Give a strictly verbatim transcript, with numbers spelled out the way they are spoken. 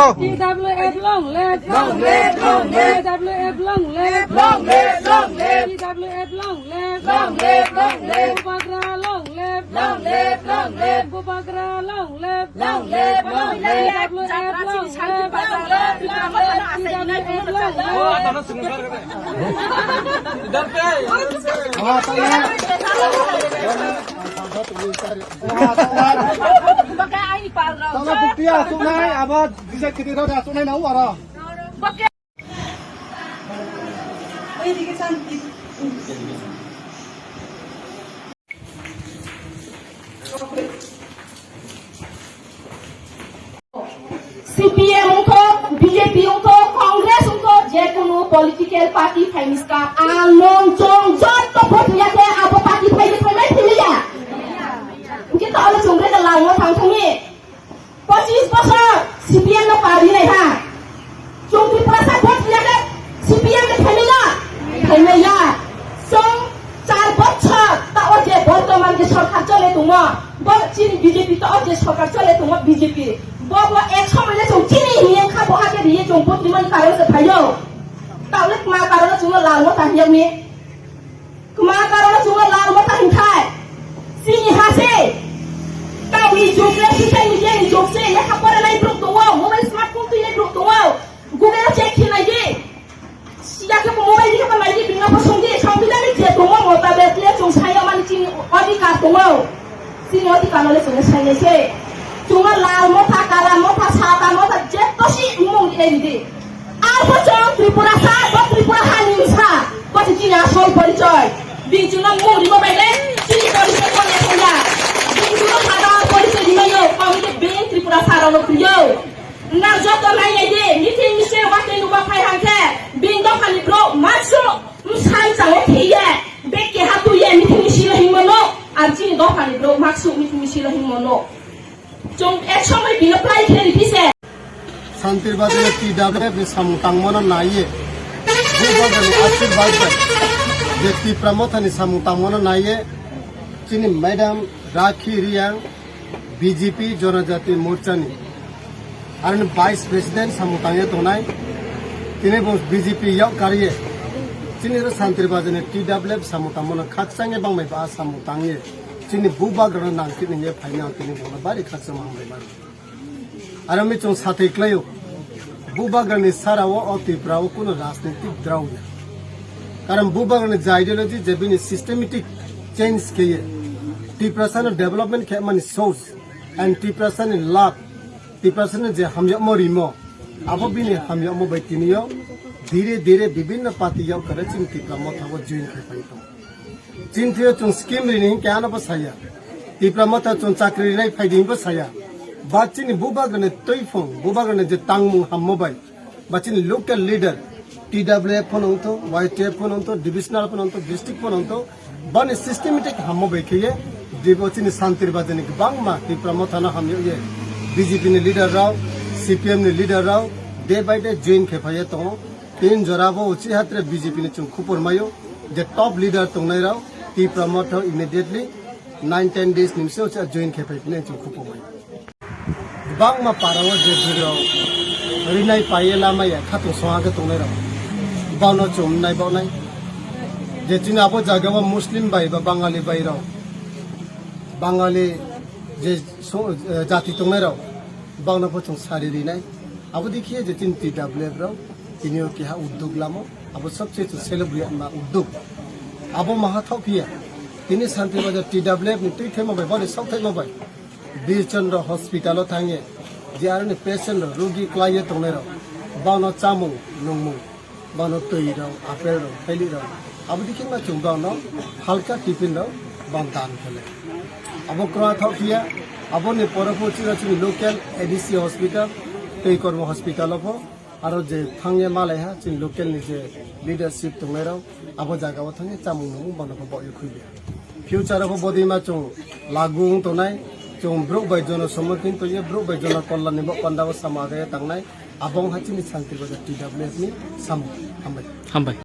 T W F long live, long live, long live. T W F long live, long live, long live. T W F long live, long live, long live. Bubagra long live, long live, long live. Bubagra long live, long live, long live. T W F long live, long live, long live. T W F long live. Tala bukti asuknai, abo disa kiti rok asuknai nau aro. C P M wngkho, B J P wngkho, Congress wngkho, je kunu political party phainiska, ang nwng chwng jotto vote ya khe abo party phaini phainai philiya. Hwnkhe to abo chwng bre da langno thang thangni. Pochis bosor C P M no pari nai ha. Chwng Tripura sa vote ya khe C P M ni phainai ya? Phainai ya. Chwng char bochor ta o je bortoman je sorkar chole tongmo, bo chini B J P ta o je sorkar chole tongmo B J P. Bo bo ek somoi le chwng chini hiye kha bo ha khe riye chwng vote rimani karon se phaio. Ta le ma karon chwng langno ta hiyang ni. Kwma karon chwngno lal mata hinkhai. Chini ha se. Tamni jug le social media ni jug se, lekha pora nai borok tongo, mobile smartphone twi nai borok tongo. Google o check khe nai di. Siya khe bo mobile ni khe nai di, bini no bo song di, song di nai je tongo, mota bet le chwng sai mani chini odhikar tongo. Chini odhikar no le chwngno sai nai se. Chwngno lal motha, kala motha, sata motha, je tosi mung di nai di. Arpho chwng Tripura sa, bo Tripura hani wngsa, bo se chini asol porichoi. Bini chwngno mung rimo bai le, chini porichoi bo ya thangya. Bini chwngno phataro porichoi rimaio, kami khe bini Tripura sa rokno priyo. Na joto nai nai di, meeting misil watwi nukba phai hangkhe, bini dophani bro, maksu, msang chango phiye, bek keha tuye, meeting misil hingmano, ar chini dophani bro, maksu, meeting misil hingmano. Chwng ek somoi bino plai khe riphi se. Santir Bazar T W F ni samung tangmano naiye, Bubagrani ashirbad bai je Tipra Mothani samung tangmano naiye, chini Madam Rakhi Riyang B J P Jonojati Morchani, aroni Vice President samung tangye tongnai, tini bo B J P yok kariye, chini ro Santir Bazarni T W F samung tangmano khakchangye bangmai ba samung tangye, chini Bubagrano nangkhe ningye phaino tini bono bari khakchangma hambai mano. Aro mi chwng sathai khlaio, Bubagrani sara o, o Tripura o kuno rajnitik draw ya. Karon Bubagrani je ideology je bini systematic change kheye, Tiprasano development khe mani source, and Tiprasani love, Tiprasani je hamyakmo rimo, abo bini hamyakmo bai tiniyo dire dire bibinno party yok kare chini Tipra Motha o join khai phai tong. Chini thwiyo chwng scheme rini hinkhe ano bo saya. Tipra Motha chwng chakri rinai phaidi hinbo saya. Ba chini Bubagrani twiphung, Bubagrani je tangmung hammo bai. Ba chini local leader, T W F phano wngtho, Y T F phano wngtho, divisional phano wngtho, district phano wngtho. Bani systematic hammo bai kheye, dibo chini Santir Bazarni kwbangma Tipra Mothano hamyokye. B J P ni leader rok, C P M ni leader rok, day by day join khe phaiye tongo. Tin jora bo uchi hatre B J P ni chwng khupor maio. Je top leader tongnai rok Tipra Motha immediately nine ten days ni bisi uchi join khe phai phine chwng khupor mai. Bangma para o je jwrwirok rinai paiye lamaiya khatung songha khe tongnai rok. Bono chwng nai bawnai. Je chini abo jaga o Muslim bai ba Bangali bai rok. Bangali je so-, eh, jati tongnai rok. Bangno bo chwng sari rinai. Abo dikhiya je chini T W F rok tini o keha uddog lamo. Abo sobse chwng celebrate ma uddog. Abo maha thok phiya. Tini Santir Bazar T W F ni twi thema bai, boni sok thema bai. Bir Chandra Hospital o thangye je aroni patient rok, rugi klaiye tongnai rok. Bangno chamung, nungmung. Bono twi rok, apple rok, thaili rok. Abo dikhe ma chwng bono halka tiffin rok bon dan khle. Abo kwrwng thok phiya, aboni pore pho chini, chini local A D C hospital, tei kormo hospital o pho, aro je thangye malaiha chini local ni je leadership tongnai rok, abo jaga o thangye chamung nungmung bono pho boyo khulya. Future o pho bodima chwng lagu wng tongnai, chwng borok bai jono somorthin tongya, borok bai jono kollan ni bo panda o sama agaya tangnai, abo wng ha chini Santir Bazar T W F ni samung. Hambai. Hambai.